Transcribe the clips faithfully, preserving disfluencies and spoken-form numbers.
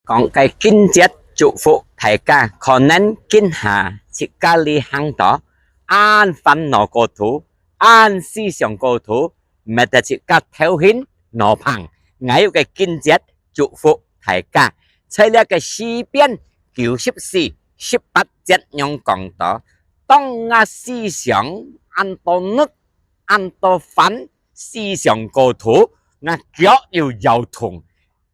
講个經節祝福大家，可能今下自家裡行到，恁煩惱過頭，恁思想過頭，毋得自家頭暈腦膨。𠊎有个經節祝福大家，在這个詩篇九十四十八節樣講到：當𠊎思想恁多慮，恁多煩，思想過頭，𠊎腳又搖動。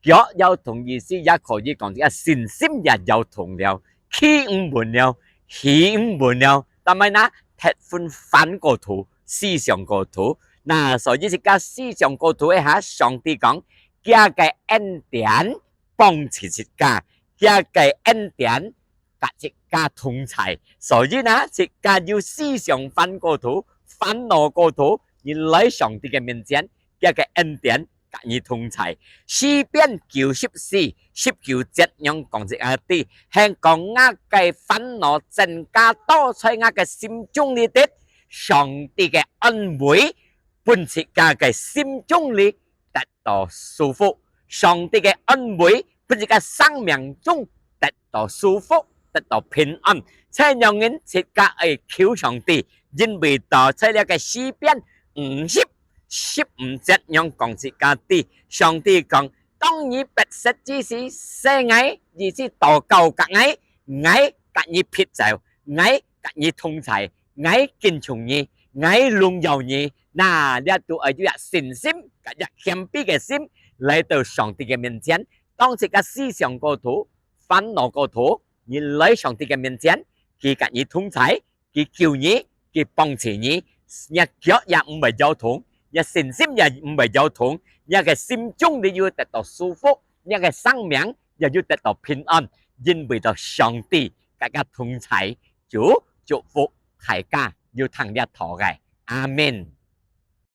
腳搖動意思也可以講，這信心也搖動了，企毋穩了，起毋穩了。但係呢，忒分煩過頭，思想過頭。那所以自家思想過頭个下，上帝講，厥个恩典幫助自家，厥个恩典佮自家同在。所以呢，自家有思想煩過頭，煩惱過頭，你來上帝个面前，厥个恩典佮你同在。詩篇九十四十九節樣講自家知，係講吾个煩惱增加到在吾个心中裡底，上帝个安慰分自家个心中裡得到舒服。上帝个安慰分自家生命中得到舒服，得到平安。這樣人自家愛求上帝，因為到在這个詩篇五十十五節樣講自家知，上帝講：當你迫切之時，喊𠊎，意思禱告佮𠊎，𠊎佮你撇走，𠊎佮你同在，𠊎敬重你，𠊎榮耀你。那這都愛有一信心，佮一謙卑个心來到上帝个面前。當自家思想過頭，煩惱過頭，你來上帝个面前，佢佮你同在，佢救你，佢幫助你，若腳也毋會搖動，若信心也毋會搖動，若个心中裡有得到舒服，若个生命也有得到平安，因為到上帝佮佢同在。主祝福大家有聽這道个。阿們。